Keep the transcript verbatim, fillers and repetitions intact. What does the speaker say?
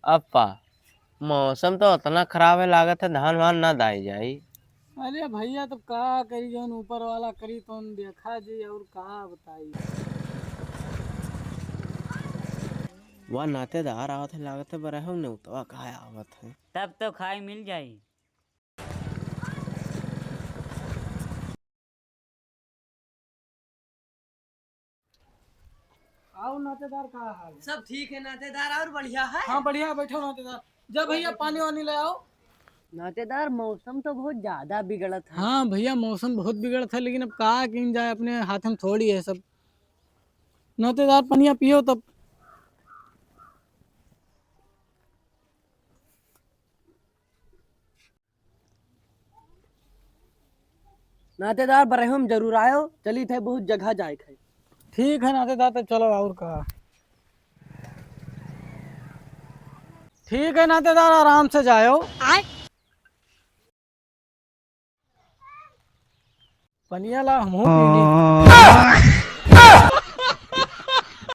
अप्पा, मौसम तो अतना खराब है, लागत है धान वान ना दाई जाई। अरे भइया, तब का करी, जौन ऊपर वाला करी तौन देखा जी, अउर का बताई। वाह, नातेदार आवत है, लागत है बरहम नेउतवा खाए आवत है। तब तो खाए मिल जाई। आओ नातेदार, का हाल है? सब ठीक है नातेदार, और बढ़िया है? हाँ, बढ़िया, बैठो नातेदार। जा भइया, पानी वानी ले आओ। नातेदार, मौसम तो बहुत ज्यादा बिगड़त है। हाँ भइया, मौसम बहुत बिगड़त है, लेकिन अब का कीन जाए, अपने हाथ में थोड़ी है सब। नातेदार, पनिया पियो तब। नातेदार, बरहम जरूर आयो, चली थे बहुत जगह जाए थे। ठीक है नातेदार, तो चलो, और का। ठीक है नातेदार, आराम से जायो। आय। पनिया ला, हमहू पी ली।